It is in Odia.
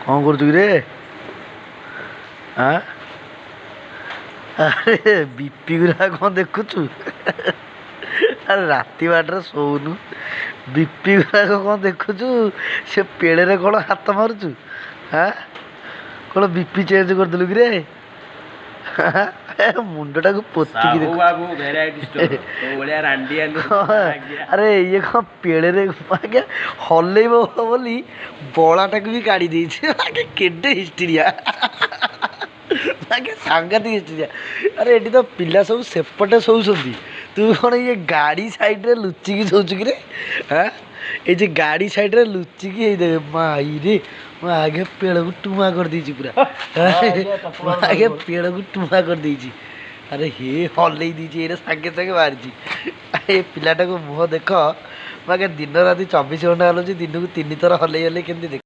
କ'ଣ କରୁଛୁ କିରେ? ଆଁ, ଆରେ ବିପି ଗୁରା କ'ଣ ଦେଖୁଛୁ? ଆରେ ରାତି ବାଟରେ ଶୋଉନୁ, ବିପି ଗୁରାକ କ'ଣ ଦେଖୁଛୁ? ସେ ପେଳରେ କ'ଣ ହାତ ମାରୁଛୁ? ହାଁ, କ'ଣ ବିପି ଚେଞ୍ଜ କରିଦେଲୁ କିରେ? ମୁଣ୍ଡଟାକୁ ପୋତିକି ସାହୁ ବାବୁ ଭେରାଇଟି ଷ୍ଟୋର, ତୋ ଭଳିଆ ରାଣ୍ଡିଆ ନୁହଁ ଆଜ୍ଞା। ଆରେ ଇଏ କ'ଣ ପେଳରେ ଆଜ୍ଞା ହଲେଇବ ବୋଲି ବଳାଟାକୁ ବି କାଢ଼ି ଦେଇଛି ଆଜ୍ଞା। କେଡ଼େ ହିଷ୍ଟିରିଆ ଆଜ୍ଞା, ସାଂଘାତିକ ହିଷ୍ଟିରିଆ। ଆରେ ଏଠି ତ ପିଲା ସବୁ ସେପଟେ ଶୋଉଛନ୍ତି, ତୁ କ'ଣ ଇଏ ଗାଡ଼ି ସାଇଡ଼ରେ ଲୁଚିକି ଶୋଉଛୁ କିରେ? ହାଁ, ଏଇ ଯେ ଗାଡ଼ି ସାଇଡ଼ରେ ଲୁଚିକି ହେଇଦେବେ ମାଇରେ। ମୁଁ ଆଗେ ପେଳକୁ ଟୁମା କରିଦେଇଛି ପୁରା, ମୁଁ ଆଗେ ପେଳକୁ ଟୁମା କରିଦେଇଛି। ଆରେ ହେ ହଲେଇ ଦେଇଛି, ଏଇଟା ସାଙ୍ଗେ ସାଙ୍ଗେ ବାହାରିଛି। ଏ ପିଲାଟାକୁ ମୁହଁ ଦେଖ, ମୁଁ ଆଗେ ଦିନ ରାତି 24 ଘଣ୍ଟା ହଲଉଛି, ଦିନକୁ 3 ଥର ହଲେଇ ହଲେଇ କେମିତି ଦେଖ।